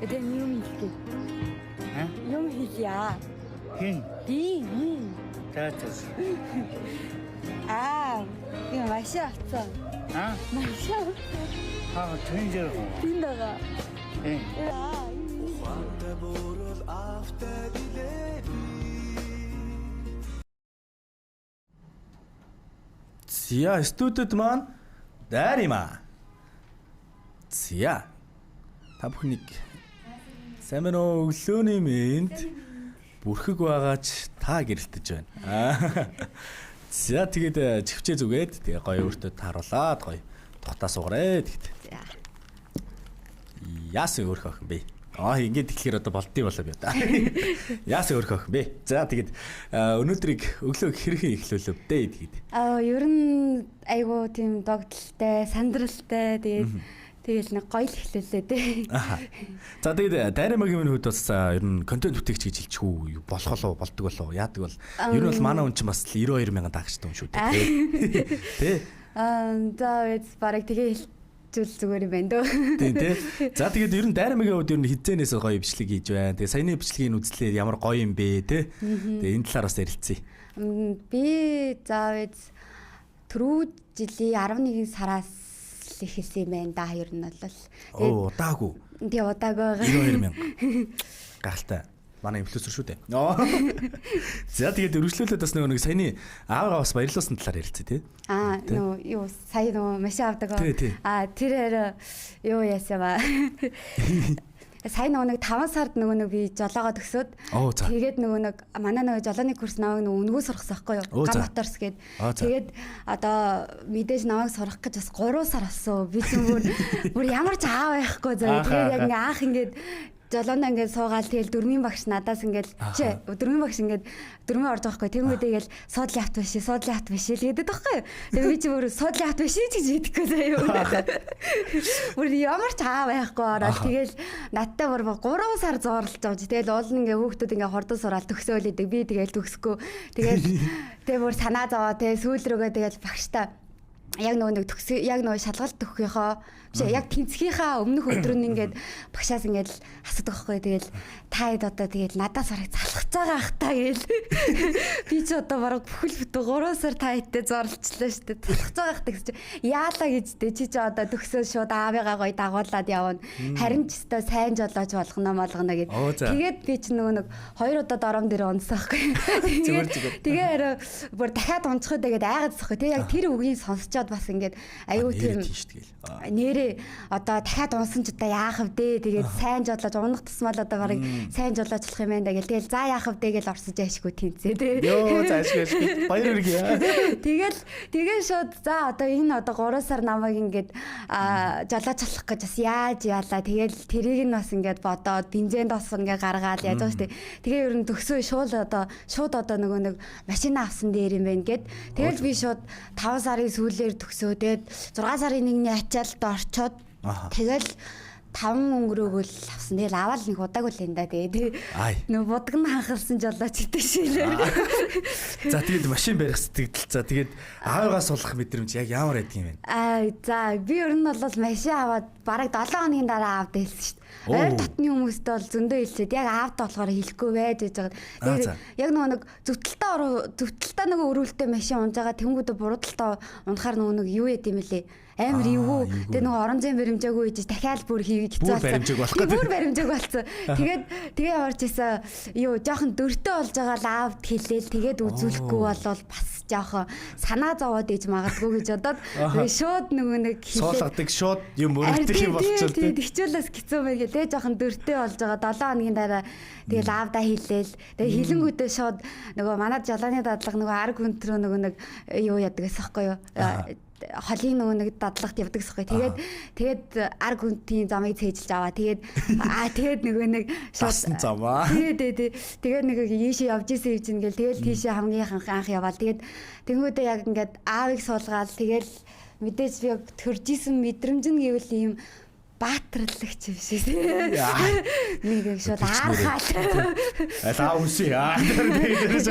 Тэгээ юм хэлгээ. Аа? Юм хэлье. Хин. Би. За за. Аа, би машин авцсан. Аа? Машин. Аа, тэнжэр. Тэнд байгаа. Э. Аа. Зя студид маань Дарима. Зя. Та бүхнийг сайн байна уу? Өглөөний мэнд бүрхэг байгаач та гэрэлтэж байна. Аа. За тэгээд чивчээ зүгээд тэгээ гоё өөртөө тааруулаад гоё тухтаа суугарэ тэгэд. За. Яасан өөрх охин бэ? Аа ингээд тэгэхээр одоо болдсон болоо би одоо. Яасан өөрх охин бэ? За тэгээд өнөөдрийг өглөө хэрхэн эхлүүлв дээ тэгэд. Аа, ер нь айгуу тийм догтлолтой, сандралтай тэгээд тэгэл нэг гоё л эхлүүлээ дээ. Аха. За тэгээд Дайрамагийн минь хувьд бас ер нь контент бүтээгч гэж хэлчих үү? Болох болов, болдог болов, яадаг бол. Ер нь бол манай хүн чинь бас л 92 мянган дагчтай хүн шүү дээ. Тэ? Аа, за вэз бараг тэгээ хэлчихвэл зүгээр юм байна дөө. Тийм тэ. За тэгээд ер нь Дайрамагийн хувьд ер нь хизээнээс гоё бичлэг хийж байна. Тэгээд саяны бичлэгийг үзлээ ямар гоё юм бэ тэ? Тэгээд энэ талаар бас ярилцъя. Би за вэз түрүү жилийн 11 сараас л эхэлсэн юм байна да ер нь бол. Оо удаагүй. Тэгээ удаагүй байгаа. 92 мянга. Гахалтай. Манай инфлюенсер шүү дээ. За тэгээд өргөжлүүлээд бас нөгөө нэг саяны аавгаа бас баярлуулсан талаар ярилцъя тий. Аа нөгөө юу сая нөгөө машин авдаг. Тий, тий. Аа тэр хараа юу яасан ба. Сая нөгөө нэг 5 сард нөгөө нэг би жолоогоо төгсөөд Оо, за. тэгээд нөгөө нэг манай нөгөө жолооны курс намайг нөгөө өнгөө сургасан байхгүй Оо, юу? за. Гам моторс гээд. Аа, за. Тэгээд одоо мэдээж намайг сурах гэж бас 3 сар болсон. Би чинь бүр бүр ямар ч аав байхгүй зөө. Ахаа, Тэгээд яг ахаа. ингээ анх ингээд жолоондоо ингээд суугаал тэгэл дөрмийн багш надаас ингээд чи дөрмийн багш ингээд дөрмийн орж байгаа байхгүй тэнгүүдээ ингээл суудлын авт биш суудлын авт биш л гэдэг байхгүй юу. Тэгээ би чи бүр суудлын авт биш ч гэж мэдэхгүй заяа. Бүр ямар ч аа байхгүй ороод тэгэл надтай бүр 3 сар зоорлж байгаа. Тэгэл уул нь ингээ хүүхдүүд ингээ хурдан сураал төгсөөл идэг. Би тэгэл төгсөхгүй. Тэгэл тэгээ бүр санаа зовоо тэгээ сүүл рүүгээ тэгэл багштай яг нөгөө нэг төгс яг нөгөө шалгалт өгөхийнхоо биш яг тэнцгийнхаа өмнөх өдөр нь ингээд багшаас ингээд л асуудаг байхгүй тэгэл та хэд одоо тэгэл надаас бараг залхаж байгаа ах та гээл би ч одоо бараг бүхэл бүтэн 3 сар та хэдтэй зорлцлоо шүү дээ залхаж байгаа ах та гэж яалаа гэж дээ чи ч одоо төгсөө шууд аавыгаа гоё дагуулад явна харин ч өстой сайн жолооч болгоно молгоно гэд Оо, за. тэгээд би ч нөгөө нэг хоёр удаа дором дээр унсан байхгүй Зүгээр, зүгээр. тэгээ хараа бүр дахиад унцах үү тэгээд айгаад захгүй тэгээ яг тэр үгийг сонсчоод бас ингээд аюу Нэрээ тийм тийш тэгэл. Аа. нэрээ одоо дахиад унсан ч одоо яах вэ тэгээд сайн жолоож унах тусмал одоо барыг сайн жолоочлох юм байна да гэл тэгэл за яах вэ гэл орсож яашгүй тэнцээ тий Йоо за ашиг ашиг. Баяр хүргэе. Тэгэл тэгээ шууд за одоо энэ одоо 3 сар намайг ингээд жолоочлох гэж бас яаж яалаа тэгэл тэрийг нь бас ингээд бодоод бензинд бас ингээд гаргаал яаж байгаа шүү дээ. Тэгээ ер нь төгсөө шууд одоо шууд одоо нөгөө нэг машина авсан дээр юм байна гэд тэгэл би шууд 5 сарын сүүлээр төгсөө тэгээд 6 сарын 1-ний ачаалд орчоод Аха. тэгэл 5 өнгөрөөгөл авсан. Тэгэл аваад нэг удаагүй л юм да. Тэгээд Ай. нөгөө будаг нь ханхалсан жолооч гэдэг шилээр. За тэгээд машин барих сэтгэл. За тэгээд аавыгаа сулах мэдрэмж яг ямар байдаг юм бэ? Аа за би ер нь бол машин аваад бараг 7 хоногийн дараа аавд хэлсэн шүү дээ. Оо. Ойр дотны хүмүүстээ бол зөндөө хэлсэд яг аавд болохоор хэлэхгүй байж гэж байгаа. Аа, Тэгээд за. яг нөгөө нэг зөвтөлтөө оруу зөвтөлтөө нөгөө өрүүлтэй машин унж байгаа тэнгүүдээ буруудалтаа унахаар нөгөө нэг юу яд юм бэлээ. Амар Аа, эвгүй. эвгүй. Тэгээ нөгөө орон зайн баримжаагүй гэж дахиад бүр хийх хэцүү Бүр баримжааг болох Тий, гэдэг. Бүр баримжааг болсон. Тэгээд тэгээ яварч исэн юу жоохон дөртөө болж байгаа л аавд хэлээл тэгээд үзүүлэхгүй болвол бас жоохон санаа зовоод иж магадгүй гэж бодоод тэгээ шууд нөгөө нэг хэлээд Суулгадаг шууд юм өргөдөх юм болчихвол тий. тий. Тэгчүүлээс хэцүү мэй гэлээ. Тэгээ жоохон дөртөө болж байгаа 7 хоногийн дараа тэгэл аавдаа хэлээл. Тэгээ хилэнгүүтээ шууд нөгөө манай жолооны дадлага нөгөө арг хүнт рүү нөгөө нэг юу яадаг гэсэн байхгүй юу? Холын нөгөө нэг дадлагт явдаг гэсэн байхгүй. Тэгээд тэгээд арг хүнтийн замыг цээжилж аваа. Тэгээд аа тэгээд нөгөө нэг Дасан зам аа. Тий, тий, тий. Тэгээд нэг ийшээ явж исэн юм чинь гэл тэгэл тийшээ хамгийн анх анх яваал. Тэгээд тэнгүүдээ яг ингээд аавыг суулгаал. Тэгэл мэдээж би яг төрж исэн мэдрэмж нь гэвэл ийм баатарлагч юм шиг. Нэг юм шууд аархаал. Аль аа үнсээ. Аа тэгээд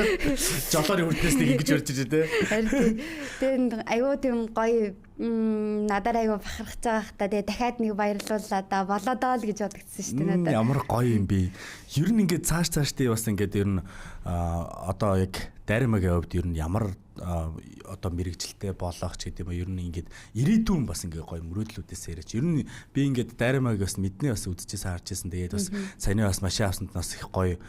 жолоорын хүрднээс нэг ингэж өрж ижээ тий. Харин тий. Тэгээд айгүй тийм гоё надаар айгу бахархаж байгаа хта тэгээ дахиад нэг баярлууллаа да болоодоо л гэж бодогдсон шүү дээ надад. Ямар гоё юм бэ. Ер нь ингээд цааш цаашдаа бас ингээд ер нь одоо яг Дайрамагийн хувьд ер нь ямар одоо мэрэгжилтэй болох ч гэдэг юм уу, ер нь ингээд ирээдүйн бас ингээд гоё мөрөөдлүүдээс яриач. Ер нь би ингээд Дайрамаг бас мэднэ, бас үзчихсэн, харж ирсэн. Тэгээд бас саяны бас машин авсанд бас их гоё,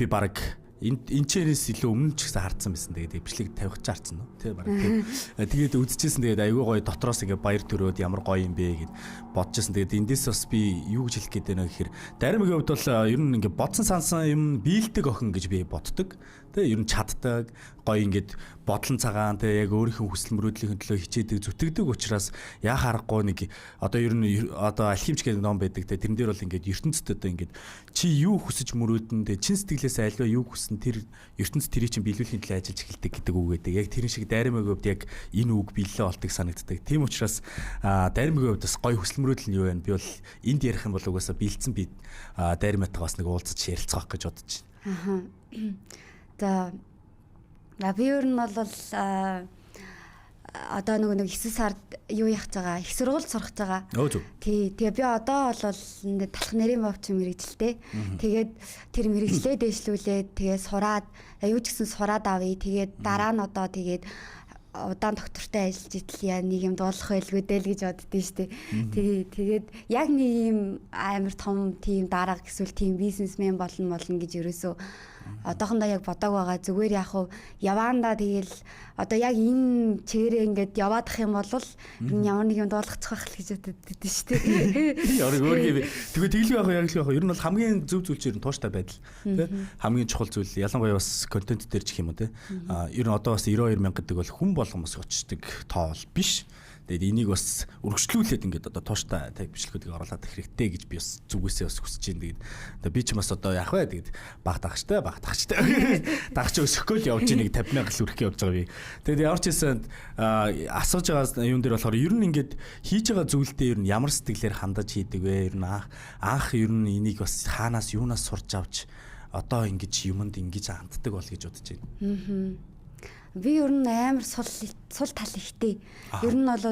би баг энэ чэнэс илүү өмнө ч гэсэн хардсан байсан. Тэгээд бичлэг тавих ч харсан уу? Тэ баг тийм. Тэгээд үзчихсэн. Тэгээд айгүй гоё дотроос ингээ баяр төрөөд ямар гоё юм бэ гэд бодчихсон. Тэгээд эндээс бас би юу гэж хэлэх гээд байна гэхээр Дайрамагийн хувьд бол ер нь ингээ бодсон сансан юм биелдэг охин гэж би боддог. Тэ ер нь чаддаг, гоё ингээд бодлон цагаан тэ яг өөрийнхөө хүсэл мөрөөдлийн төлөө хичээдэг, зүтгэдэг учраас яа харахгүй нэг одоо ер нь одоо алхимч гэдэг ном байдаг тэ, тэрэн дээр бол ингээд ертөнцид одоо ингээд чи юу хүсэж мөрөөдөн тэ, чин сэтгэлээс альва юу хүссэн тэр ертөнц тэрийг чинь биелүүлэхийн төлөө ажиллаж эхэлдэг гэдэг үг гэдэг. Яг тэрэн шиг Дайрамагийн хувьд яг энэ үг биелэлээ болтыг санагддаг. Тийм учраас Дайрамагийн хувьд бас гоё хүсэл мөрөөдөл нь юу вэ? Би бол энд ярих юм бол угаасаа биелцэн би Дайраматайгаа бас нэг уулзаж ярилцах гэж бодож байна. Аха. За би ер нь бол одоо нөгөө нэг 9 сард юу яах гэж байгаа? Их сургуульд сурах гэж байгаа. Тий. Тэгээ би одоо бол ингээд талх нэрийн бовч мэрэгжилтэй. Тэгээд тэр мэрэгчлээ дэвшлүүлээд тэгээ сураад юу ч гэсэн сураад авъя. Тэгээд дараа нь одоо тэгээд удаан доктортой ажиллаж идэл яа нэг юм дуулах байлгүй дээ л гэж боддөө штэ. Тэгээд яг нэг юм амар том тийм дарга эсвэл тийм бизнесмен болно гэж ерөөсөө одоохондоо яг бодог байгаа. Зүгээр яг хуу яваандаа тэгэл одоо яг энэ чигээрээ ингээд яваадах юм бол ямар нэг юм дуулгачих байх л гэж боддөө штэ. Ямар өөр юм. Тэгээ тэглэг яг яг л яг ер нь бол хамгийн зөв зүйл чинь ер нь тууштай байдал тий. Хамгийн чухал зүйл ялангуяа бас контент дээр ч гэх юм уу тий. А ер нь одоо бас 92 мянга гэдэг бол хүн болгон бас очдог тоо бол биш. Тэгээд энийг бас өргөжлүүлээд ингээд одоо тууштай тэг бичлэгүүдийг оруулаад хэрэгтэй гэж би бас зүгээсээ бас хүсэж байна. Тэгээд би ч бас одоо яах вэ? Тэгээд баг дагчтай. Дагч өсөхгүй л явж нэг 50 мянга л өрхөө явж байгаа би. Тэгээд ямар ч байсан асууж байгаа юун дээр болохоор ер нь ингээд хийж байгаа зүйлдээ ер нь ямар сэтгэлээр хандаж хийдэг вэ? Ер нь анх ер нь энийг бас хаанаас юунаас сурч авч одоо ингэж юмд ингэж ханддаг бол гэж бодож байна. Би ер нь амар сул тал ихтэй. Ер нь бол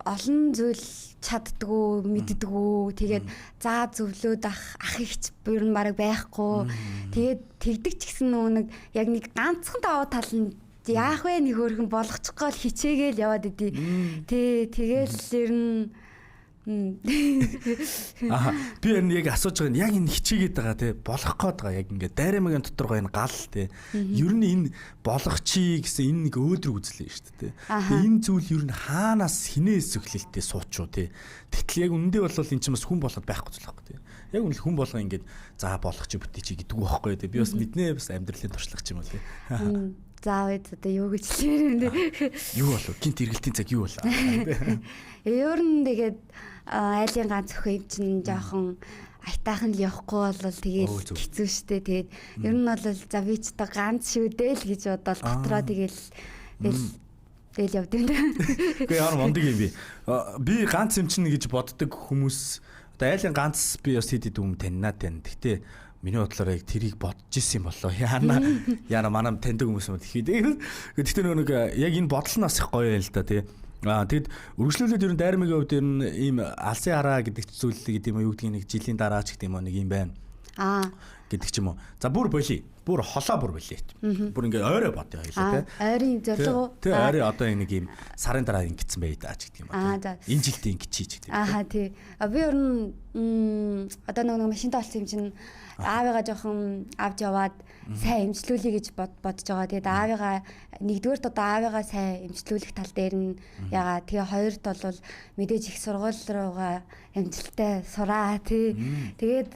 олон зүйл чаддгүй, мэддэггүй. Тэгээд заа зөвлөөд ах ихч ер нь бараг байхгүй. Тэгээд тэгдэг ч гэсэн нөгөө нэг яг нэг ганцхан давуу тал нь яах вэ нэг хөөрхөн болгочихгоо л хичээгээл яваад идэв. Тэ тэгэл ер нь Аа би энэ яг асууж байгаа нь яг энэ хичээгээд байгаа те болох гээд байгаа яг ингээд Дайрамагийн дотор гоё энэ гал те ер нь энэ болох чи гэсэн энэ нэг өөдрөг үзлээ шүү дээ те. Энэ зүйл ер нь хаанаас хинээс эхлэлтэй суучуу те. Тэгтэл яг үнэндээ бол энэ чинь бас хүн болгоод байхгүй зүйл байхгүй те. Яг үнэл хүн болгоо ингээд за болох чи бүтээ чи гэдэг үг байхгүй те. Би бас мэднэ бас амьдралын туршлага ч юм уу те. За үед одоо юу гэж хэлмээр юм бэ? Юу болов? Гинт эргэлтийн цаг юу болов? Ер нь тэгээд айлын ганц өхөө юм чинь жоохон аятайхан л явахгүй бол тэгээд хэцүү шттэ. Тэгээд ер нь бол за би ч одоо ганц шүү дээ л гэж бодоод дотроо тэгэл тэгэл явд юм да. Үгүй ямар мундаг юм бэ? Би ганц юм чинь гэж боддог хүмүүс одоо айлын ганц би бас хэд хэд юм таньнаа тань. Гэтэ миний бодлоор яг тэрийг бодож исэн юм болоо. Яана манай таньдаг хүмүүс юм тэгэхэд. Гэхдээ нөгөө нэг яг энэ бодол нь бас их гоё юм л да тий. Аа тэгэд үргэлжлүүлээд ер нь Дайрамагийн хувьд ер нь ийм алсын хараа гэдэг зүйл гэдэг юм уу юу гэдгийг нэг жилийн дараа ч гэдэг юм уу нэг юм байна. Аа гэдэг ч юм уу. За бүр болий. Бүр холоо бүр болий. Бүр ингээ ойроо бодъё хоёлаа тий. Ойрын зорилго. Тий ойрын одоо нэг ийм сарын дараа ингэсэн бай даа ч гэдэг юм аа. Энэ жилдээ ингэчий ч гэдэг. Ааха тий. Би ер нь одоо нэг машинтай болсон юм чинь аавыгаа жоохон авч яваад сайн эмчлүүлэе гэж бодож байгаа. Тэгээд аавыгаа нэгдүгээрт одоо аавыгаа сайн эмчлүүлэх тал дээр нь ягаа. Тэгээ хоёрт бол мэдээж их сургууль руугаа амжилттай сураа тий. Тэгээд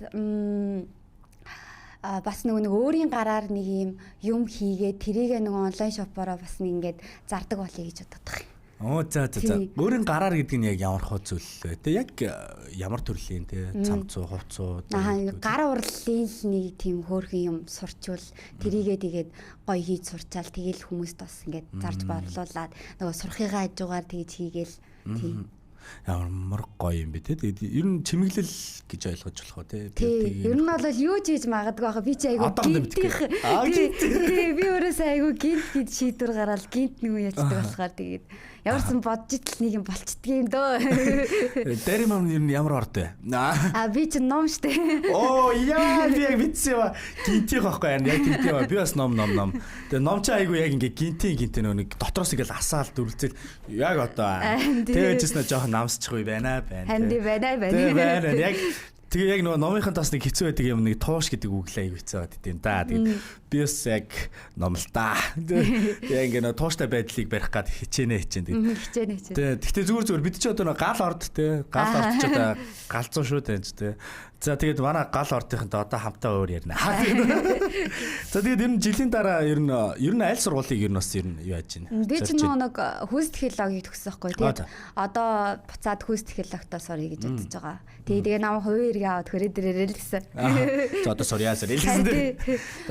бас нөгөө нэг өөрийн гараар нэг юм юм хийгээд тэрийг нөгөө онлайн шопороо бас нэг ингээд зардаг болъё гэж боддог юм. Оо за за за. Өөрийн гараар гэдэг нь яг ямар хөө зүйл вэ? Тэ яг ямар төрлийн тэ цамцуу, хувцуу. Аа гар урлалын л нэг тийм хөөрхөн юм сурчвал тэрийгээ тэгээд гоё хийж сурчаал тэгэл хүмүүст бас ингээд зарж борлуулад нөгөө сурахыгаа хажуугаар тэгж хийгээл тий. Ямар гоё юм бэ те. Тэгээд ер нь чимэглэл гэж ойлгож болох уу те. Ер нь бол юу ч хийж магадгүй баха. Би чи айгу гинтих. Тий, би өөрөөсөө айгу гинт гэж шийдвэр гараад гинт нэг үе ячдаг болохоор тэгээд Ямарсан бодож итл нэг юм болчдөг юм дөө. Дарим ам ер нь ямар орд вэ? Аа би чинь ном штэ. Оо яа би яг мэдсэн юм аа. Гинтийн байхгүй яг гинтийн ба. Би бас ном ном ном. Тэгээ ном чи айгу яг ингээ гинтийн гинтийн нэг дотроос ингээл асаал дүрлцэл яг одоо. Тэгээжсэн жоохон намсчих үе байна байна. Ханди байна байна. Тэгээ байна. Яг тэгээ яг нөгөө номынхын тас нэг хэцүү байдаг юм нэг тууш гэдэг үг л аяг хэцүү байд юм да. Тэгээд би бас яг ном л да. Тэгээ ингээ нөгөө тууштай байдлыг барих гад хичээнэ хичээн. Тэгээд хичээнэ хичээн. Тэгээ тэгтээ зүгээр зүгээр бид ч одоо нөгөө гал орд те гал орд ч одоо галзуу шүү дээ те. За тэгээд манай гал ордынхантай одоо хамтаа өөр ярина. За тэгээд ер нь жилийн дараа ер нь аль сургуулийг ер нь бас ер нь юу яаж байна? Би ч нөгөө нэг хүйс технологиг төгссөн байхгүй. Тэгээд одоо буцаад хүйс технологитоо суръя гэж бодож байгаа. Тэгээд тэгээ нам хувийн хэрэг аваад хөрөө дээрээ л гэсэн. За одоо сурья сурья гэсэн.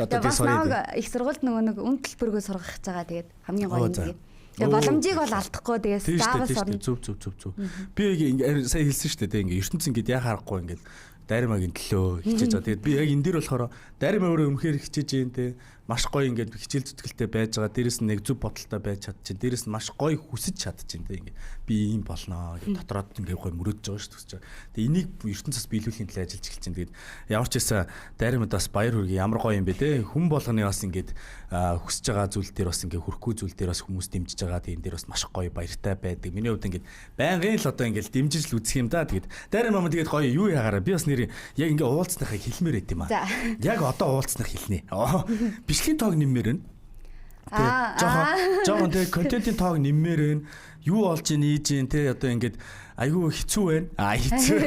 Одоо би сурья. Их сургуульд нөгөө нэг үн төлбөргөө сургах гэж байгаа. Тэгээд хамгийн гоё юм тэгээд. Тэгээ боломжийг бол алдахгүй тэгээс заавал сурна. Зөв зөв зөв зөв. Би яг сая хэлсэн шүү дээ ингээ ертөнц ингээд яа харахгүй ингээд Даримагийн төлөө хичээж байгаа. Тэгээд би яг энэ дэр болохоор Дарима өөрөө үнэхээр хичээж юм те. Маш гоё ингээд хичээл зүтгэлтэй байж байгаа. Дээрэс нь нэг зөв бодолтой байж чадчих. Дээрэс нь маш гоё хүсэж чадчих те. Ингээд би ийм болноо гэж дотроод ингээд гоё мөрөөдөж байгаа шүү дээ. Тэгээд энийг ертөнцөөс биелүүлэхийн төлөө ажиллаж эхэлж чинь. Тэгээд ямар ч байсан Даримад бас баяр хүргэе. Ямар гоё юм бэ те. Хүн болгоны бас ингээд хүсэж байгаа зүйл дээр бас ингээд хүрхгүй зүйл дээр бас хүмүүс дэмжиж байгаа. Тэгээд энэ дээр бас маш гоё баяртай байдаг. Миний хувьд ингээд байнгын л одоо ингээд дэмжиж л үзэх юм да. Тэгээд Дарима маа тэгээд гоё юу яагаараа би бас нэр яг ингээ уулзсныхаа хэлмээр байт юм аа. Яг одоо уулзсных хэлнэ. Бичлэгийн тоог нэммээр байна. Жоохон тэгээ контентын тоог нэммээр байна. Юу болж ийн ийж ийн те одоо ингээд айгүй хэцүү байна. Аа хэцүү.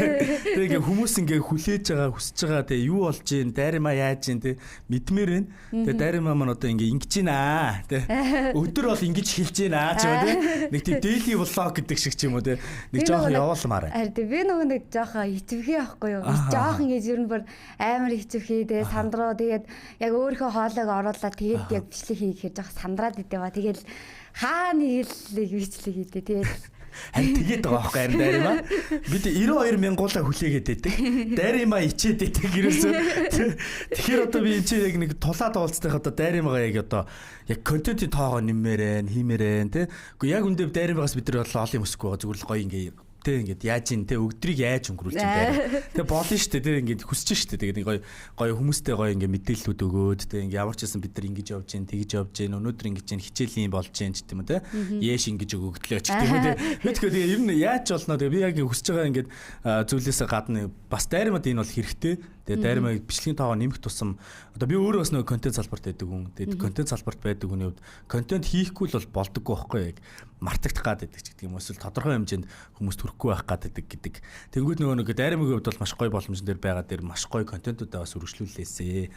Тэгээ ингээ хүмүүс ингээ хүлээж байгаа, хүсэж байгаа те юу болж ийн, Дарима яаж ийн те мэдмээр байна. Тэгээ Дарима маань одоо ингээ ингэж гинэ те. Өдөр бол ингэж хэлж гинэ ч юм уу те. Нэг тийм daily vlog гэдэг шиг ч юм уу те. Нэг жоохон явуулмаар байна. Харин би нөгөө нэг жоохон хичвэхий байхгүй юу? Жоохон ингэж ер нь бүр амар хичвэхий те сандруу тэгээд яг өөрийнхөө хоолойг оруулаад тэгээд яг бичлэг хийхээр жоохон сандраад идэв ба. Тэгээд хаа нэг л бичлэг хийдэ тэгээд Харин тэгээд байгаа байхгүй харин Дарима. Бид 92 мянгуулаа хүлээгээд байдаг. Дарима ичээд байдаг ерөөсөө. Тэгэхээр одоо би энэ чинь яг нэг тулаад уулзтайх одоо Даримагаа яг одоо яг контентын тоогоо нэммээр байна, хиймээр байна тий. Гэхдээ яг үндэ Даримагаас бид нар бол олон юм өсөхгүй байгаа. Зүгээр л гоё ингээ тэ ингээд яаж ин тэ өдрийг яаж өнгөрүүлж ин тэ. Тэгээ болно шүү дээ тэ ингээд хүсэж шүү дээ. Тэгээд гоё гоё хүмүүстэй гоё ингээд мэдээллүүд өгөөд тэ ингээд ямар ч байсан бид нар ингэж явж ин тэгж явж ин өнөөдөр ингэж ин хичээлийн болж ин ч гэдэм үү тэ. Яэш ингэж өгөгдлөө ч гэдэм үү тэ. Би тэгэхээр ер нь яаж болно тэгээ би яг хүсэж байгаа ингээд зүйлээсээ гадна бас Даримад энэ бол хэрэгтэй. Тэгээ Даримаг бичлэгийн тоогоо нэмэх тусам одоо би өөрөө бас нөгөө контент салбарт байдаг хүн. Тэгээд контент салбарт байдаг хүний хувьд контент хийхгүй л бол болдоггүй байхгүй яг мартагдах гад байдаг ч гэдэг юм уу эсвэл тодорхой хэмжээнд хүмүүс төрөхгүй байх гад байдаг гэдэг. Тэнгүүд нөгөө нэг Даримагийн хувьд бол маш гоё боломжн дээр байгаа дээр маш гоё контентуудаа бас үргэлжлүүлээсээ.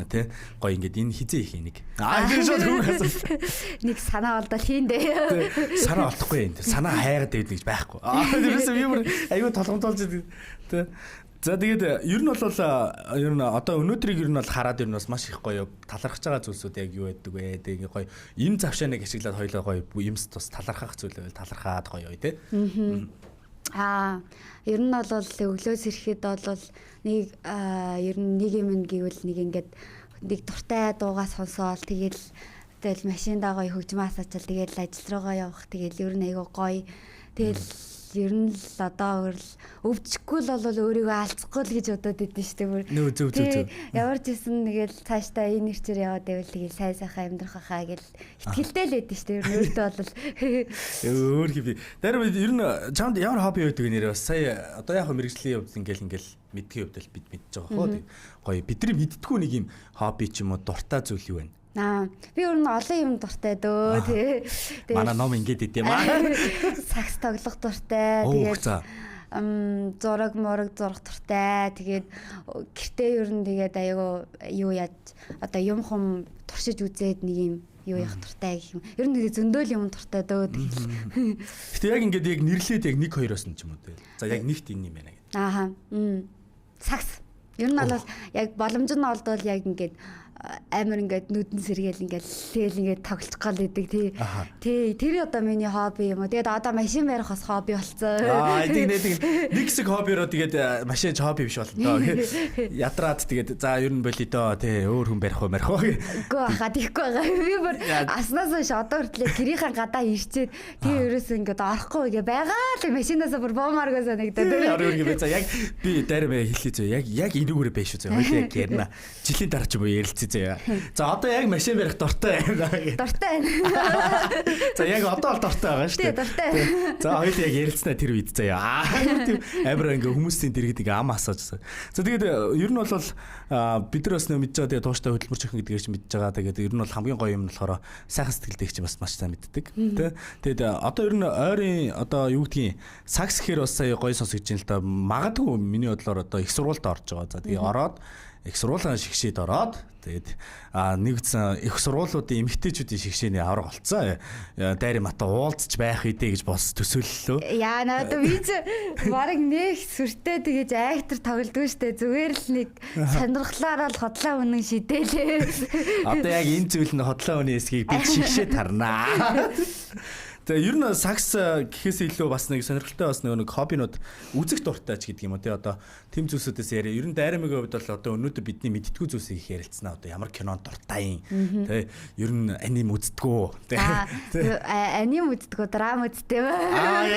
Тэ гоё ингээд энэ хизээ их нэг. Аа тэр шууд хүүх асуулт. Нэг санаа олдол хийн дээ. Санаа олдохгүй юм. Санаа хайгаад байдаг гэж байхгүй. Аа тэрээс би бүр аюу толгомтолж байдаг. Тэ. За тэгээд ер нь бол ер нь одоо өнөөдрийг ер нь бол хараад ер нь бас маш их гоё талархаж байгаа зүйлсүүд яг юу байдаг вэ? Тэгээд ингээ гоё им завшааныг ашиглаад хоёлоо гоё юмс тус талархах зүйл байвал талархаад гоё тий. Аа ер нь бол өглөөс ирэхэд бол нэг ер нь нэг юм гэвэл нэг ингээд нэг дуртай дуугаа сонсоол тэгэл машиндаа гоё хөгжмөө асаачаал тэгэл ажил руугаа явах тэгэл ер нь айгүй гоё тэгэл ер нь л одоо өөр л өвдөхгүй л бол өөрийгөө алцахгүй л гэж бодоод идэв шүү дээ бүр. Нөө зөв зөв зөв. Ямар ч гэсэн нэгэл цаашдаа энэ ирчээр яваад байвал тэгэл сайн сайхан амьдрах хаа гэл итгэлтэй л байдэн шүү дээ. Ер нь өөртөө бол өөр хий. Дээр ер нь чамд ямар хобби байдаг нэрээ бас сая одоо яг мэрэгжлийн хувьд ингээл мэдгийн хувьд л бид мэдж байгаа хоо. Гоё бидний мэддэггүй нэг юм хобби ч юм уу дуртай зүйл юу вэ? Аа би өөр нь олон юм дуртай дөө тий. Тэгээд манай ном ингэж идэм аа. Сакс тоглох дуртай. Тэгээд зураг мураг зурах дуртай. Тэгээд гэртээ ер нь тэгээд айгүй юу яаж одоо юм хум туршиж үзээд нэг юм юу явах дуртай гэх юм. Ер нь тэгээд зөндөөл юм дуртай дөө тэгэл. Гэтэ яг ингээд яг нэрлээд яг 1 2-оос нь ч юм уу тий. За яг нэгт энэ юм байна гэдэг. Ааха. Сакс. Ер нь бол яг боломж нь олдвол яг ингээд амар ингээд нүдэн сэргээл ингээд тэгэл ингээд тоглож гал идэг тий. Тий, тэр одоо миний хобби юм уу. Тэгээд одоо машин барих бас хобби болцсон. Аа, тийм нэг хэсэг хоббиро тэгээд машин хобби биш болно доо. Ядраад тэгээд за ер нь болий доо тий, өөр хүн барих уу барих уу. Үгүй хаа тийхгүй байгаа. Би бүр аснаас хойш одоо хүртэл гэрийнхээ гадаа ирчээд тий ерөөсөө ингээд орохгүй гэ байгаа л машинаасаа бүр буумааргүй санагдаад. Орой үргээ за яг би дайрмаа хэлхий зөө. Яг энүүгээрээ байж шүү зөө. Хоёул яг ярина. Жилийн дараа ч юм уу ярилцъя зөө. За одоо яг машин барих дуртай байна. Дуртай байна. За яг одоо бол дуртай байгаа шүү дээ. Дуртай. За хоёул яг ярилцсанаа тэр үед заяа. Тийм амар ингээ хүмүүсийн дэргэд ингээ ам асаажсан. За тэгээд ер нь бол бид нар бас нөө мэдж байгаа тэгээд тууштай хөдөлмөрч охин гэдгээр чи мэдж байгаа. Тэгээд ер нь бол хамгийн гоё юм нь болохоор сайхан сэтгэлтэй чи бас маш сайн мэддэг. Тэ. Тэгээд одоо ер нь ойрын одоо юу гэдгийг сакс гэхээр бас сая гоё сонсогдож байна л да. Магадгүй миний бодлоор одоо их сургуульд орж байгаа. За тэгээд ороод их сургуулийн шигшээд ороод тэгээд нэгдсэн их сургуулиудын эмэгтэйчүүдийн шигшээний авраг болцсон. Дайри мата уулзч байх үедээ гэж бос төсөөллөө. Яа надад би ч бараг нэг сүртэй тэгэж актер тоглодгүй штэ. Зүгээр л нэг сонирхлаараа л хотлоо үнэн шидээлээ. Одоо яг энэ зүйл нь хотлоо үнэн эсгийг би шигшээ тарнаа. Тэгээ ер нь сакс гэхээс илүү бас нэг сонирхолтой бас нэг хоббинууд үзэх дуртай ч гэдэг юм уу тий одоо тэм зүйлсүүдээс яриа. Ер нь Дайрамигийн хувьд бол одоо өнөөдөр бидний мэддэггүй зүйлсийг их ярилцсанаа. Одоо ямар кинонд дуртай юм тий ер нь аним үздэггүй тий аним үздэггүй драм үздэг. Аа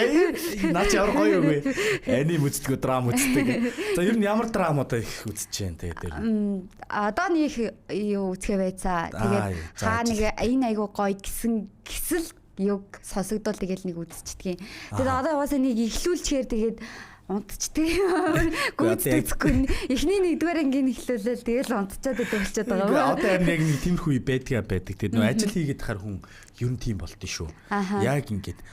наа чи ямар гоё юм бэ? Аним үздэггүй драм үздэг. За ер нь ямар драм одоо их үзэж байна тий тэр. Одоо нэг юу үзэхэ байцаа. Тэгээд хаа нэг энэ айгуу гоё гэсэн гисэл юг сонсогдвол тэгэл нэг үзчихдэг юм. Тэгээд одоо угаасаа нэг ихлүүлчихээр тэгээд унтчихдээ гүйцэтгэхгүй. Эхний нэгдүгээр ангийн эхлүүлэл тэгэл унтчаад байдаг болчиход байгаа. Одоо харин яг нэг тиймэрхүү үе байдгаа байдаг. Тэгээд нөө ажил хийгээд тахаар хүн ер нь тийм болд нь шүү. Яг ингээд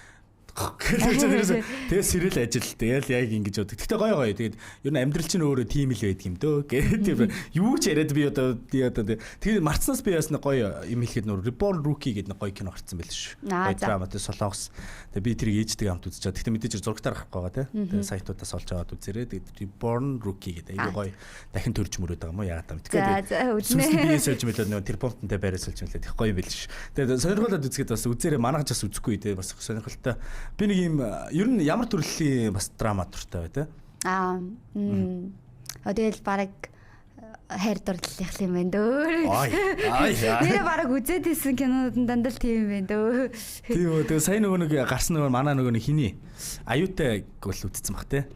тэгээ сэрэл ажил тэгэл яг ингэж боддог. Гэхдээ гоё гоё. Тэгээд ер нь амьдрал чинь өөрөө тийм л байдаг юм дөө. Тэгээд юу ч яриад би одоо тэгээд марцнаас би бас нэг гоё юм хэлэхэд нөр Reborn Rookie гэдэг нэг гоё кино гарсан байл шүү. Гоё драма тэ солонгос. Тэгээд би тэрийг ээжтэйгээ хамт үзэж байгаа. Гэхдээ мэдээж зурагтаар гарахгүй байгаа тий. Тэгээд сайтуудаас олж аваад үзээрэй. Тэгээд Reborn Rookie гэдэг айгүй гоё дахин төрж мөрөөд байгаа юм уу яагаад юм. Тэгэхээр үзнэ. Би сольж мэлээ нөө тэр пунктэнтэй байраа сольж мэлээ. Тэг гоё юм байл шүү. Тэгээд сонирхолтой үзэхэд бас үзээрэй манайх бас үзэхгүй тий. Бас сонирхолтой. Би нэг юм ер нь ямар төрлийн бас драма дуртай бай тээ? Аа. Тэгэл бараг хайр дурлалынх юм байна дөө. Ай. Нэрээ бараг үзээд исэн кинонууд нь дандаа л тийм юм байна дөө. Тийм үү. Тэгээ сайн нөгөө нэг гарсан нөгөө манай нөгөө нэг хиний аюутай гол үтцсэн бах тээ.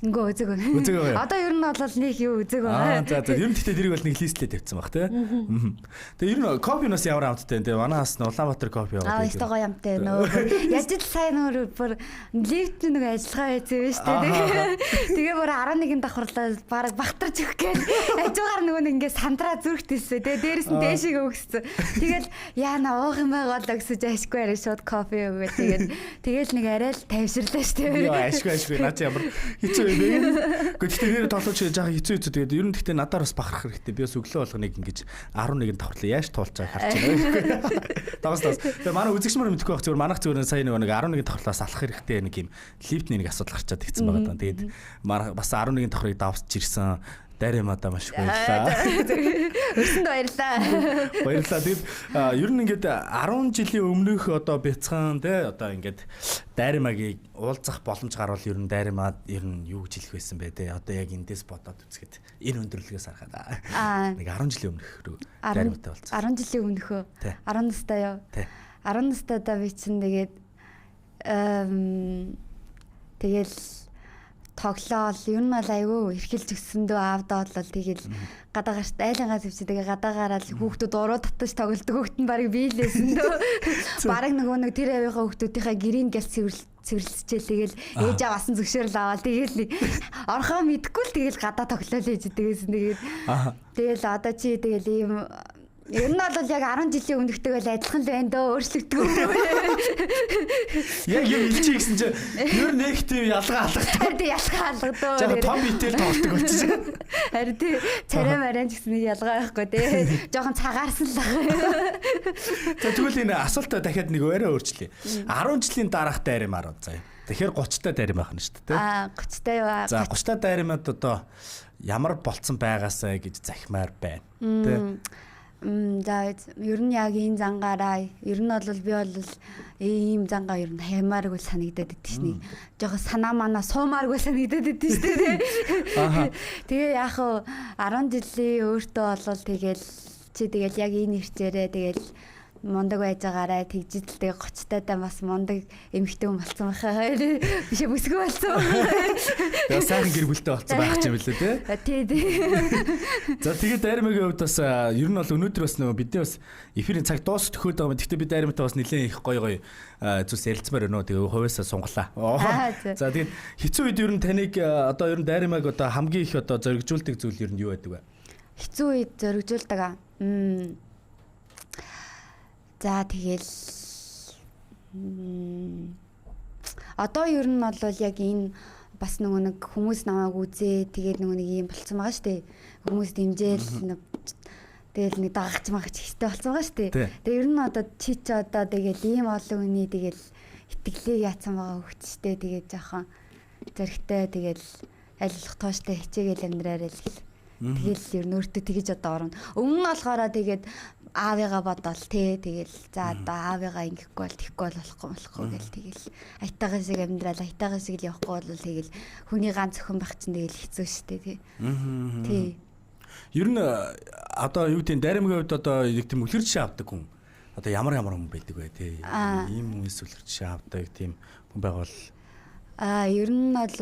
Үгүй үзээгүй. Одоо ер нь бол нэг юу үзээгүй. Аа за за. Ер нь гэхдээ тэрийг бол нэг листлээ тавьсан баг тий. Тэгээ ер нь кофенаас ямар амттай вэ? Тэгээ манай хас нь Улаанбаатар кофе яваад. Аа өстой гоё амттай нөө. Яаж л сайн нөр бүр лифт нэг ажиллагаа байсан юм шүү дээ. Тэгээ бүр 11 давхарлаа бараг багтарч өгөх гээл. Хажуугаар нөгөө нэг ингээ сандраа зүрхт ирсэн. Тэгээ дээрэс нь дээшээ өгсөн. Тэгэл яана уух юм байгаа л гэсэн ашгүй арай шууд кофе өгөө. Тэгээд тэгэл нэг арай л тайвширлаа шүү дээ. Яа ашгүй ашгүй наа чи ямар хэцүү юм бэ? Гэхдээ нэр тоглооч жаахан хэцүү хэцүү тэгээд ер нь гэхдээ надаар бас бахарх хэрэгтэй. Би бас өглөө болгоныг ингэж 11 давхарлаа яаж туулж байгааг харж байна. Давс давс. Тэгээ манай үзэгч мөр мэдэхгүй байх зүгээр манайх зүгээр сая нэг 11 давхарлаас алах хэрэгтэй нэг юм лифтний нэг асуудал гарчаад тэгсэн байгаа даа. Тэгээд бас 11 давхрыг давсч ирсэн. Дайрамада маш их баярлалаа. Өрсөнд баярлалаа. Баярлалаа. Тэгээд ер нь ингээд 10 жилийн өмнөх одоо бяцхан те одоо ингээд Дайрамагийг уулзах боломж гарвал ер нь Дайрамад ер нь юу гэж хэлэх байсан бэ те одоо яг эндээс бодоод үзэхэд энэ өндөрлөгөөс харахад нэг 10 жилийн өмнөх рүү Дайраматай уулзсан. 10 жилийн өмнөхөө 10 настай юу? 10 настайдаа би чинь тэгээд тэгэл тоглоол ер нь бол айгүй эрхэлж өссөн дөө аавдаа бол тэгэл гадаа гарт айлынгаа зэвчээ тэгээ гадаа гараад хүүхдүүд уруу татаж тоглодог хүүхд нь барыг биелээсэн дөө бараг нөгөө нэг тэр авийнхаа хүүхдүүдийнхаа гэрийн гялс цэвэрлсчээл тэгэл ээж аваасан зөвшөөрөл аваад тэгэл орхоо мэдгүй л тэгэл гадаа тоглоол ээж дэгээс тэгээд тэгэл одоо чи тэгэл ийм ер нь бол яг 10 жилийн өмнөхтэйг бол адилхан л байна дөө өөрчлөгдгөө. Яг юм илчээ гэсэн чинь ер нэг тийм ялгаа алгадаа. Харин тий ялгаа алгадаа. Жаахан том битэл тоглолдог болчихсон. Харин тий царай марайн ч гэсэн нэг ялгаа байхгүй тий. Жохон цагаарсан л баг. За тэгвэл энэ асуултаа дахиад нэг арай өөрчлөе. 10 жилийн дараах дайрмаар заяа. Тэгэхээр 30 та дайрм байх нь шүү дээ. Аа 30 та юу. За 30 та дайрмад одоо ямар болцсон байгаасай гэж захимаар байна. Тэ. За ер нь яг энэ зангаараа ер нь бол би бол ийм зангаа ер нь хямааргүй санагдаад идэв шний. Жохо санаа манаа суумааргүй санагдаад идэв шүү дээ. Тэгээ яг хуу 10 жилийн өөртөө бол тэгэл чи тэгэл яг энэ хэрчээрээ тэгэл мундаг байж байгаарай тэгжидэл тэгээ 30 тайдаа бас мундаг эмэгтэй хүн болсон байхаа. Биш бүсгүй болсон. Тэгээ сайхан гэр бүлтэй болсон байх юм билээ те. Тий, тий. За тэгээд Дайрамагийн хувьд бас ер нь бол өнөөдөр бас нөгөө бидний бас эфирийн цаг дуус төхөөд байгаа юм. Гэхдээ би Дайрамтай бас нэлээд их гоё гоё зүйлс ярилцмаар байна уу. Тэгээ хувьяасаа сунгалаа. За тэгээд хэцүү үед ер нь таныг одоо ер нь Дайрамаг одоо хамгийн их одоо зоригжуулдаг зүйл ер нь юу байдаг вэ? Хэцүү үед зоригжуулдаг аа. За тэгэл одоо ер нь бол яг энэ бас нөгөө нэг хүмүүс намайг үзээ тэгээд нөгөө нэг юм болцсон байгаа шүү дээ. Хүмүүс дэмжээл нэг тэгэл нэг дагагч магч ихтэй болцсон байгаа шүү дээ. Тэгээ ер нь одоо чи ч одоо тэгэл ийм олон хүний тэгэл итгэлийг яатсан байгаа хөвчтэй тэгээд жоохон зоригтой тэгэл аль болох тууштай хичээгээл амьдраарай л гэл. Тэгэл ер нь өөртөө тэгэж одоо орно. Өмнө нь болохоор тэгээд аавыгаа бодоол тий тэгэл за одоо аавыгаа ингэхгүй бол тэгэхгүй бол болохгүй гэл тэгэл аятайгаа шиг амьдрал аятайгаа шиг л явахгүй бол тэгэл хүний ганц өхөн байх чинь тэгэл хэцүү шттэ тий. Тий. Ер нь одоо юу гэдэг Дайрамгийн хувьд одоо нэг тийм үлгэр жишээ авдаг хүн одоо ямар ямар хүн байдаг вэ тий? Ийм хүмүүс үлгэр жишээ авдаг тийм хүн байгавал ер нь бол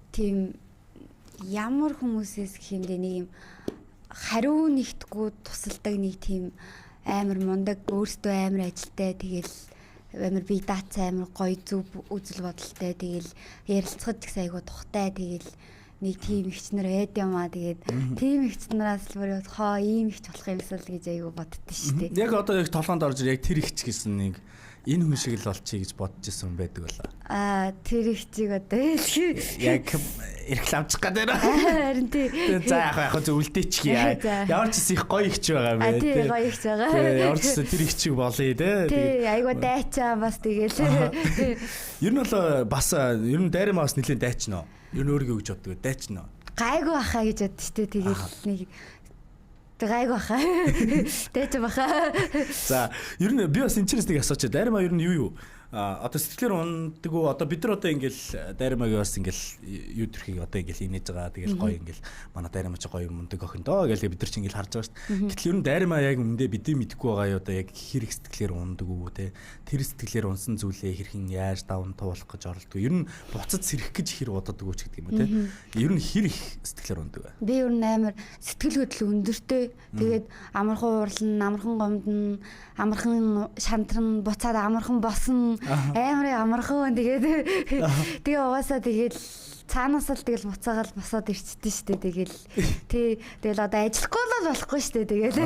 тийм ямар хүмүүсээс гэх юм бэ нэг юм хариу нэгтгүү тусалдаг нэг тийм амар мундаг өөртөө амар ажилтай тэгэл амар бие даацсан амар гоё зөв үзэл бодолтой тэгэл ярилцахад ч гэсэн айгуу тухтай тэгэл нэг тийм ихч нар байд юм аа тэгээд тийм ихч нараас л бүр хоо ийм ихч болох юмсал гэж айгуу боддоо шүү дээ. Яг одоо яг толгоонд орж яг тэр ихч гэсэн нэг энэ хүн шиг л болчихъя гэж бодож исэн хүн байдаг болоо. Тэр ихчийг одоо яг рекламчих гэдэг. Харин тий. За яг зөв үлдээчихье. Ямар ч гэсэн их гоё ихч байгаа юм байна тий. Гоё ихч байгаа. Тий, ямар ч гэсэн тэр ихчийг болъё те. Тий, айгуу дайчаа бас тэгэл. Ер нь бол бас ер нь Дайрамаа бас нэлээд дайчна уу? Ер нь өөрийгөө гэж боддог дайчна уу? Гайгүй баха гэж боддоо штэ тэгэл нэг гайгүй баха. Дайч баха. За, ер нь би бас энэ чирээс нэг асуучих. Дайрамаа ер нь юу юу? Одоо сэтгэлээр ундаг уу? Одоо бид нар одоо ингээл Дайрамагийн бас ингээл юу төрхийг одоо ингээл инээж байгаа. Тэгэл гоё ингээл манай Дайрамаа чи гоё мундаг охин доо гэл бид нар чи ингээл харж байгаа шүү дээ. Гэтэл ер нь Дайрамаа яг үндэ бидний мэдэхгүй байгаа юу одоо яг хэр их сэтгэлээр ундаг уу те? Тэр сэтгэлээр унсан зүйлээ хэрхэн яаж даван туулах гэж оролддог. Ер нь буцаж сэрэх гэж хэр удаадаг уу ч гэдэг юм уу те? Ер нь хэр их сэтгэлээр ундаг вэ? Би ер нь амар сэтгэл хөдлөл өндөртэй. Тэгээд амархан уурлан, амархан гомдно, амархан шантран, буцаад амархан босно. Амар амархан тэгээд тэгээ угаасаа тэгэл цаанаас л тэгэл буцаагаал босоод ирчдээ штэ тэгэл тий тэгэл одоо ажиллахгүй бол болохгүй штэ тэгэл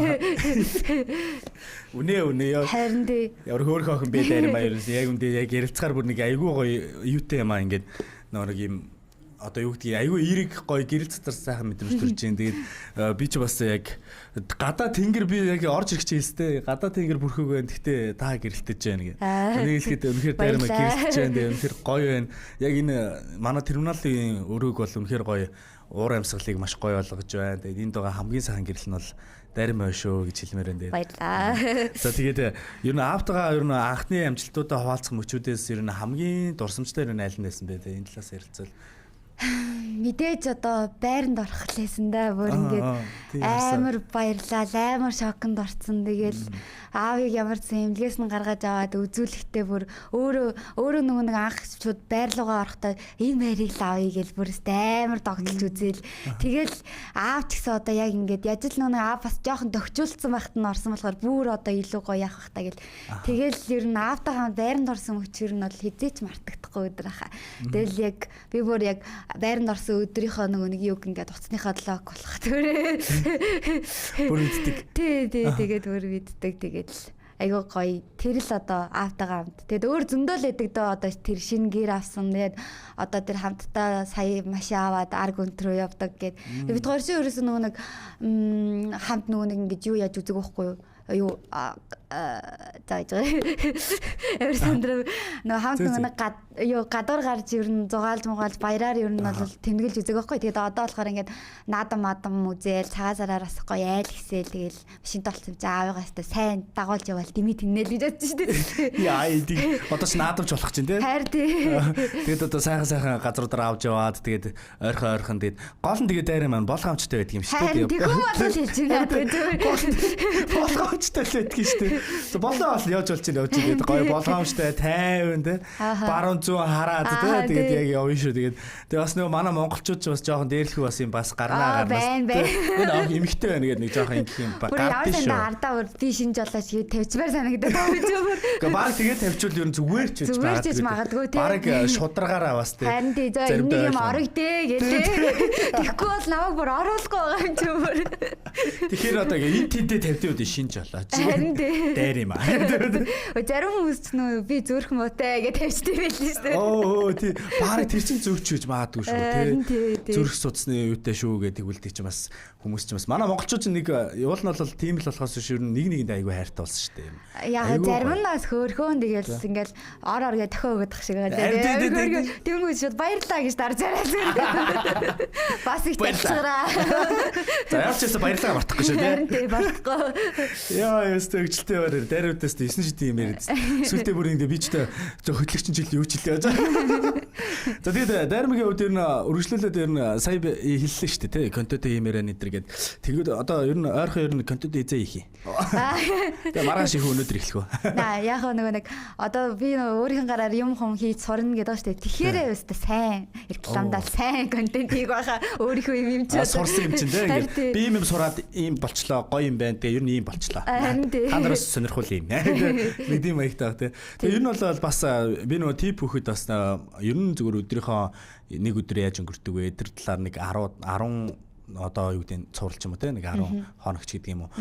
үнэ ёо харин тий ямар хөөрхөн охин бэ Дайрамаа ер нь яг үндэ яг ярилцгаар бүр нэг айгүй гоё юутай юм аа ингээд нэг юм одоо юу гэдгийг айгүй эерэг гоё гэрэл цацар сайхан мэдрэмж төрж जैन. Тэгээд би ч бас яг гадаа тэнгэр би яг орж ирэх чийлстэй гадаа тэнгэр бүрхэг байна. Гэхдээ та гэрэлтэж байна гэх. Нэг хэлэхэд үнэхээр Дайрамаа гэрэлтэж байна. Тэгээд үнэхээр гоё байна. Яг энэ манай терминалын өрөөг бол үнэхээр гоё уур амьсгалыг маш гоё болгож байна. Тэгээд энд байгаа хамгийн сайхан гэрэл нь бол Дайрамаа шүү гэж хэлмээр байна. Баярлаа. За тэгээд ер нь аавтайгаа ер нь анхны амжилтуудаа хуваалцах мөчүүдээс ер нь хамгийн дурсамжтай ер нь аль нь байсан бэ? Энэ талаас ярилцвал. Мэдээж одоо байранд орох лээсэн да бүр ингээд амар баярлал амар шоконд орцсон. Тэгэл аавыг ямар ч эмнэлгээс нь гаргаж аваад үзүүлэхдээ бүр өөрөө нөгөө нэг анх шууд байр руугаа орохдоо энэ байрыг л авъя гэж бүр өстэй амар догтлж үзээл. Тэгэл аав ч гэсэн одоо яг ингээд яж л нөгөө аав бас жоохон төгчүүлсэн байхад нь орсон болохоор бүр одоо илүү гоё явах бах та гэл. Тэгэл ер нь аавтайгаа байранд орсон мөчөр нь бол хизээч мартагдахгүй өдөр хаа. Тэгэл яг би бүр яг байранд орсон өдрийнхөө нөгөө нэг юг ингээд утасныхаа лог болох тэрээ. Бүр мэддэг. Тий, тий, тэгээд бүр мэддэг. Тэгээд л айгүй гоё. Тэр л одоо аавтайгаа хамт. Тэгээд өөр зөндөл эдэг дөө одоо тэр шинэ гэр авсан. Тэгээд одоо тэр хамтдаа сая машин аваад арг өнт рүү явдаг гэд. Бид хоёр чинь ерөөсөө нөгөө нэг хамт нөгөө нэг ингэж юу яаж үзэг байхгүй юу? Юу За яж байгаа. Амар сандраа нөгөө хамт нөгөө нэг юу гадуур гарч ер нь зугаалж мугаалж баяраар ер нь бол тэмдэглэж үзег байхгүй. Тэгээд одоо болохоор ингээд наадам мадам үзээл цагаан сараар бас гоё айл гисэл тэгэл машинт олцсон чи аавыгаас та сайн дагуулж яваал дими тэнэл гэж бодсон шүү дээ. Яа тийм одоо ч наадамч болох чинь тий. Хайр тий. Тэгээд одоо сайхан сайхан газруудаар авч яваад тэгээд ойрхон ойрхон тэгээд гол нь тэгээд дайраа маань болгоомжтой байдаг юм шүү дээ. Харин тэгвэл бол хэлж байна. Болгоомжтой л байдаг шүү дээ. Болоо бол явж болж явж тэгээд гоё болгоомжтой тайван тий. Баруун зүүн хараад тий. Тэгээд яг явна шүү. Тэгээд тэгээ бас нөгөө манай монголчууд ч бас жоохон дээрлэхүү бас юм бас гарнаа гарнаас. Энэ эмэгтэй байна гэдэг нэг жоохон ингэх юм ба гардыг шүү. Ардаа бүр би шинж жолооч гэж тавьчмаар санагдаад байгаа юм бүр. Гэхдээ баг тэгээд тавьчвал ер нь зүгээр ч гэж магадгүй тий. Бараг шударгаараа бас тий. Харин тий нэг юм орог дээ гэлээ. Тэгэхгүй бол намайг бүр оруулахгүй байгаа юм чи бүр. Тэгэхээр одоо энэ тэндээ тавьдээ үдэ шинж жолооч. Харин тий. Дээр юм аа. Зарим хүмүүс ч нөө би зөөрх муутай гэж тавьчтай байлээ шүү дээ. Оо тий. Бараг тэр чин зөрч гэж магадгүй шүү тий. Зөрөх судасны юутай шүү гэдэг үлдээ чи бас хүмүүс ч бас манай монголчууд ч нэг уул нь бол тийм л болохоос биш ер нь нэг нэгэндээ айгүй хайртай болсон шүү дээ. Яг зарим нь бас хөөрхөн тэгэл ингээл ор ор гэ тохио өгöd ах шиг байгаа. Тэнгүүд шууд баярлаа гэж дарж арай. Бас их тавьчихраа. За ямар ч байсан баярлаа мартахгүй шүү тий. Харин тий мартахгүй. Яа ёстой хөгжилтэй байр даруйдаас 9 шидийн юм яриад. Сүлдээ бүр ингэ би ч тэ хөтлөгчин жил юу ч хэлээ. За тэгээд дайрмагийн хувьд ер нь үргэлжлүүлээд ер нь сая хэллээ шүү дээ тий. Контент хиймээр энэ төр гээд. Тэгээд одоо ер нь ойрхон ер нь контент эзээ хийх юм. Тэгээ маргааш их өнөөдөр эхлэх үү. Наа яг нөгөө нэг одоо би нөгөө өөрийнх гараар юм хум хийж сурна гэдэг шүү дээ. Тэгэхээр өстө сайн рекламдаа сайн контент хийх байхаа өөрийнхөө юм юм чи сурсан юм чинь тий. Ингээд би юм сураад ийм болчлоо гоё юм байна. Тэгээ ер нь ийм болчлоо. Та нараас сонирхол юм. Нэг тийм маягтай баг тий. Тэгээ ер нь бол бас би нөгөө тип хөхөд бас ер нь зүгээр өдрийнхөө нэг өдөр яаж өнгөрдөг вэ? Тэр талаар нэг 10 10 одоо юу гэдэг нь цуврал ч юм уу те нэг 10 хоногч гэдэг юм уу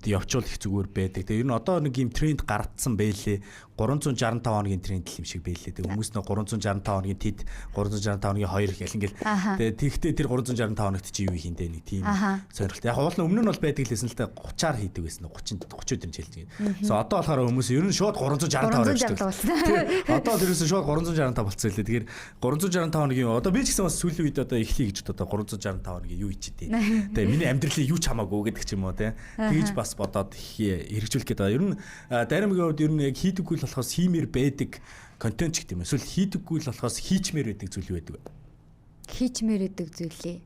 явчвал их зүгээр байдаг. Тэгээ ер нь одоо нэг юм тренд гарцсан байлээ. 365 хоногийн тренд л юм шиг байлээ. Тэгээ хүмүүс нөө 365 хоногийн тэд 365 хоногийн 2 гэл ингээл тэгээ тэгтээ тэр 365 хоногт чи юу хийх юм бэ нэг тийм сонирхолтой. Яг уул нь өмнө нь бол байдаг л байсан л та 30-аар хийдэг байсан 30 30 өдөр челж ингээд. So одоо болохоор хүмүүс ер нь шууд 365 явчихдаг. Одоо л ерөөсөө шууд 365 болцсон лээ. Тэгэхээр 365 хоногийн одоо би ч гэсэн бас сүүлийн үед одоо эхлэе гэж одоо 365 хоногийн юу хийчихдээ. Тэгээ миний амьдралын юу ч хамаагүй гэдэг ч юм уу те. Тэгэж бас бодоод хэрэгжүүлэх гэдэг. Ер нь дайрамгийн хувьд ер нь яг хийдэггүй л болохоос хиймээр байдаг контент ч гэдэг юм. Эсвэл хийдэггүй л болохоос хийчмээр байдаг зүйл юу байдаг вэ? Хийчмээр байдаг зүйлээ.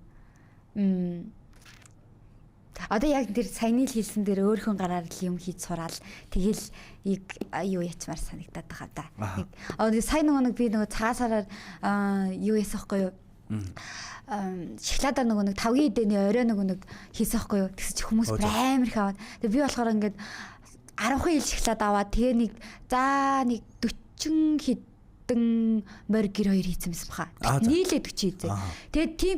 Одоо яг тэр саяны л хэлсэн дээр өөрхөн гараар л юм хийж сураал тэгэл яг юу ячмаар санагдаад байгаа да. Нэг сая нөгөө нэг би нөгөө цагаан сараар юу яасан хгүй юу? Шоколадаар нөгөө нэг тавгийн эдэний орой нөгөө нэг хийсэн хгүй юу. Тэгсэн чи хүмүүс амар их аваад. Тэгээ би болохоор ингээд 10 хил шоколад аваад тэгээ нэг за нэг 40 хэдэн морь гэр хоёр хийсэн байсан баха. Нийлээ 40 хийзээ. Тэгээд тийм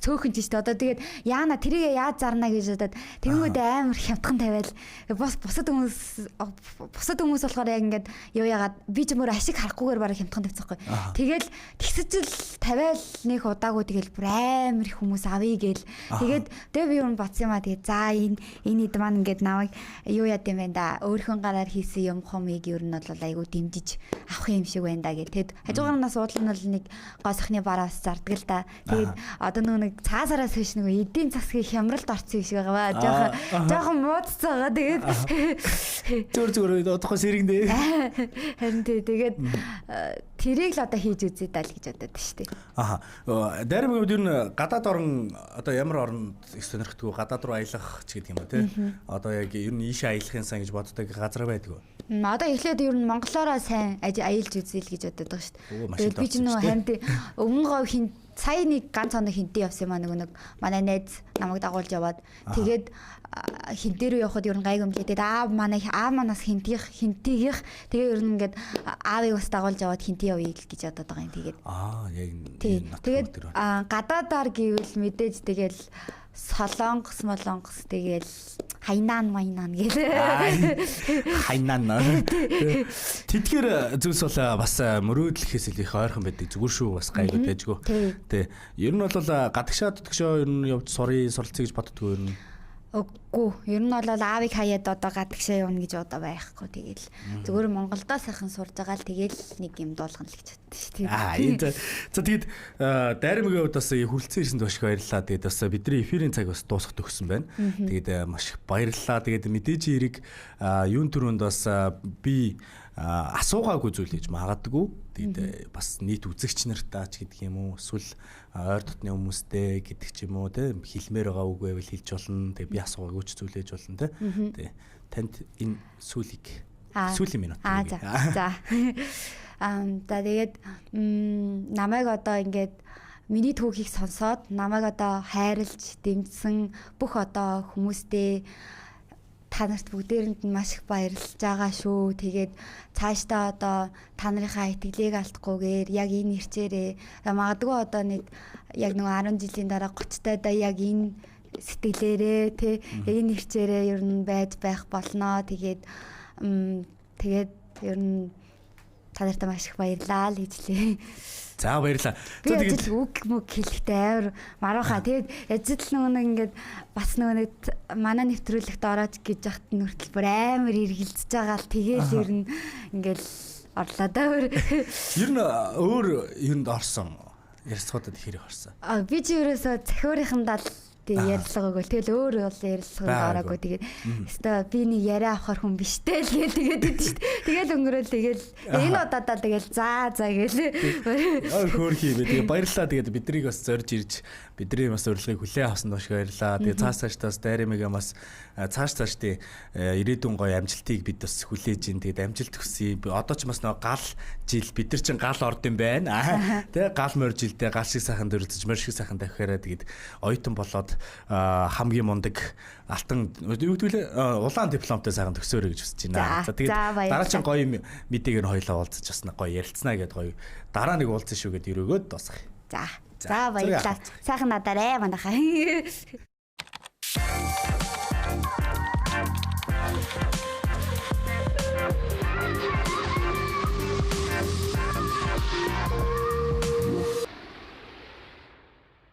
цөөхөн ч шүү дээ. Одоо тэгээд яана тэрийг яаж зарна гэж бодоод тэгэнгүүтээ амар хямдхан тавиал бусад хүмүүс болохоор яг ингээд юу яагаад би ч мөр ашиг харахгүйгээр бараг хямдхан тавьчихгүй. Тэгэл тэгсэж л тавиал нэг удаагүй тэгэл бүр амар их хүмүүс авъя гээл. Тэгээд тэгээ би юм бодсон юм а тэгээд за энэ эд маань ингээд намайг юу яд юм бэ да. Өөрхөн гараар хийсэн юм хумыг ер нь бол айгүй дэмжиж авах юм шиг байна да гэл. Тэгэд хажуугаар нь суудлал нь бол нэг гоо сахны бараас зардаг л да. Тэгээд одоо нөгөө нэг цаасараас хойш нөгөө эдийн засгийн хямралд орсон юм шиг байгаа. Жоохон муудцсан байгаа. Тэгээд зөөр одоохоо сэргэндээ. Харин тий тэгээд тэрийг л одоо хийж үзье даа л гэж бодод шүү дээ. Аха. Дайрмаг үед ер нь гадаад орн одоо ямар оронд их сонирхдаггүй гадаад руу аялах ч гэдэг юм уу тий. Одоо яг ер нь ийшээ аялахын сан гэж боддог газар байдаг уу? Одоо эхлээд ер нь монголоороо сайн аялж үзье л гэж бодод байгаа шүү дээ. Тэгээд би ч нөгөө харин тий өмнө говь хин сая нэг ганц хоног хинтээ явсан юм аа нөгөө нэг манай найз намайг дагуулж яваад тэгээд хинтээ рүү явхад ер нь гайгүй юм лээ. Тэгээд аав манай аав манаас хинтийгийнх тэгээ ер нь ингээд аавыг бас дагуулж яваад хинтээ явъя гэж бодод байгаа юм. Тэгээд яг тэгээд гадаадаар гэвэл мэдээж тэгэл Солонгос молонгос тэгэл хайнаан майнаан гэл хайнаан. Тэдгээр зүйлс бол бас мөрөөдлөхөөс илүү их ойрхон байдаг зүгээр шүү бас гайгүй дайжгүй. Тэ. Ер нь бол гадагшаа дутагшаа ер нь явж суралцъя гэж боддгоо ер нь. Үгүй. Ер нь бол аавыг хаяад одоо гадагшаа явна гэж одоо байхгүй. Тэгэл зүгээр Монголдоо сайхан сурж байгаа л тэгэл нэг юм дуулгана л гэж боддоо шүү дээ. Аа энэ за тэгэд дайрамгийн хувьд бас хүрэлцэн ирсэнд маш их баярлалаа. Тэгээд бас бидний эфирийн цаг бас дуусах төгссөн байна. Тэгээд маш их баярлалаа. Тэгээд мэдээж хэрэг юун түрүүнд бас би асуугаагүй зүйл гэж магадгүй. Тэгээд бас нийт үзэгч нартаа ч гэдэг юм уу эсвэл ойр дотны хүмүүстэй гэдэг ч юм уу те хэлмээр байгаа үг байвал хэлж болно. Тэгээд би асуугаагүй ч зүйл хийж болно те. Тэгээд танд энэ сүүлийг сүүлийн минут. Аа за. За. За тэгээд намайг одоо ингээд миний түүхийг сонсоод намайг одоо хайрлж дэмжсэн бүх одоо хүмүүстэй та нарт бүгдээрэнд нь маш их баярлж байгаа шүү. Тэгээд цаашдаа одоо та нарынхаа итгэлийг алдахгүйгээр яг энэ хэрчээрээ магадгүй одоо нэг яг нөгөө 10 жилийн дараа 30 тайдаа яг энэ сэтгэлээрээ тий энэ хэрчээрээ ер нь байж байх болно. Тэгээд тэгээд ер нь та нартай маш их баярлалаа л гэжлээ. За баярлалаа. За тэгээд үг мөг хэлэхдээ амар марууха. Тэгээд ажил нөгөө нэг ингээд бас нөгөө нэг манай нэвтрүүлэгт ороод гэж яхад нь хүртэл бүр амар эргэлзэж байгаа л тэгээл ер нь ингээл орлоо да өөр. Ер нь өөр юунд орсон? Ярилцлагуудад хэрэг орсон. А би чи ерөөсөө захиурынхандаа л тэг ярилцлага өгөөл. Тэгэл өөр бол ярилцлаганд ороогүй. Тэгээд өстой би нэг яриа авахар хүн биш те л гээл тэгээд идэв шүү дээ. Тэгэл өнгөрөөл тэгэл энэ удаадаа тэгэл за за гээл. Хөөрхий бэ. Тэгээ баярлалаа. Тэгээд биднийг бас зорж ирж бидний бас урилгыг хүлээн авсан маш их баярлалаа. Тэгээ цааш цаашдаас дайрамыгаа бас цааш цаашдын ирээдүйн гоё амжилтыг бид бас хүлээж ин. Тэгээд амжилт хүсье. Одоо ч бас нөгөө гал жил бид нар чинь гал орд юм байна. Тэ гал морь жилдээ гал шиг сайхан дөрөлдөж морь шиг сайхан давхиараа тэгээд оюутан болоод хамгийн мундаг алтан юу гэдэг лээ улаан дипломтой сайхан төгсөөрэй гэж хүсэж байна. За тэгээд дараа чинь гоё мэдээгээр нь хоёлаа уулзаж бас гоё ярилцсанаа гэдээ гоё дараа нэг уулзсан шүү гэдээ өрөөгөөд дуусгах. За. За баярлалаа. Сайхан надарай манайхаа.